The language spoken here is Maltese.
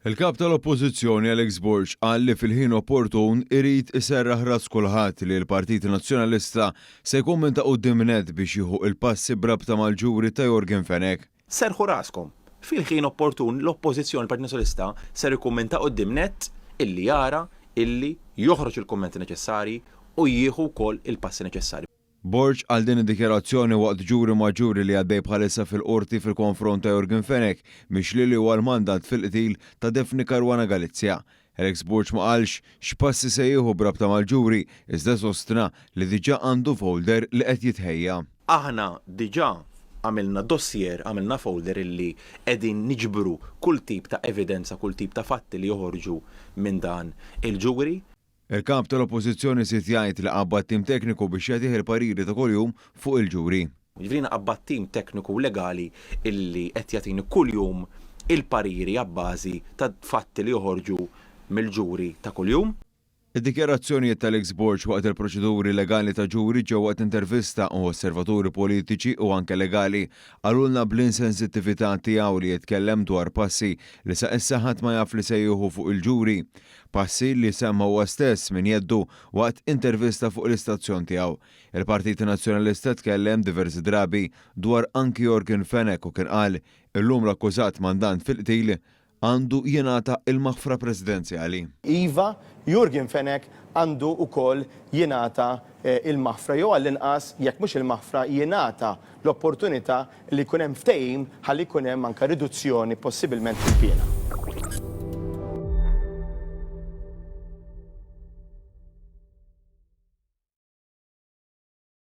Il-Kap tal-Oppożizzjoni Alex Borg qal li fil-ħin opportun irid iserraħ ras kulħadd li l-Partit Nazzjonalista se jkun minn ta' quddiem nett biex jieħu il-passi b'rabta mal-ġuri ta' Yorgen Fenech. Serrħu raskom. Fil-ħin opportun l-Oppożizzjoni l-Partit Nazzjonalista ser ikun minn ta' quddiem nett illi jara illi joħroġ il-kummenti neċessarji u jieħu wkoll il-passi neċessarji. Borg qal din id-dikjarazzjoni waqt ġuri maġġuri li għaddej bħalissa fil-Qorti fil-konfront ta' Yorgen Fenech mixli li huwa l-mandant fil-qtil ta' Daphne Caruana Galizia. Alex Borg ma qalx x'passi se jieħu b'rabta mal-ġuri iżda sostna li diġà għandu folder li qed jitħejja. Aħna diġà għamilna dossier, għamilna folder illi qegħdin niġbru kull tip ta' evidenza, kull tip ta' fatti li joħorġu minn dan il-ġuri. Il-Kap tal-Oppożizzjoni żied jgħid li qabbad tim tekniku biex jagħtih il-pariri ta' kuljum fuq il-ġuri. Jiġifieri jiena qabbadt tim tekniku u legali illi qed jagħtini kuljum il-pariri abbażi ta' fatti li joħorġu mill-ġuri ta' kuljum. Id-dikjarazzjonijiet ta' Alex Borg waqt il-proċeduri legali ta' ġuri ġew waqt intervista u osservaturi politiċi u anke legali qalulna bl-insensittività tiegħu li jitkellem dwar passi li sa issa ħadd ma jaf li se jieħu fuq il-ġuri. Passi li semma huwa stess minn jeddu waqt intervista fuq l-istazzjon tiegħu. Il-Partit Nazzjonalista tkellem diversi drabi dwar anki Yorgen Fenech u kien qal illum l-akkużat mandant fil-qtil għandu jingħata il-maħfra presidenzjali. Iva, Yorgen Fenech għandu wkoll jingħata il-maħfra jew għall-inqas jekk mhux il-maħfra jingħata l-opportunità li jkun hemm ftehim ħalli jkun hemm anke riduzzjoni possibilment fil-piena.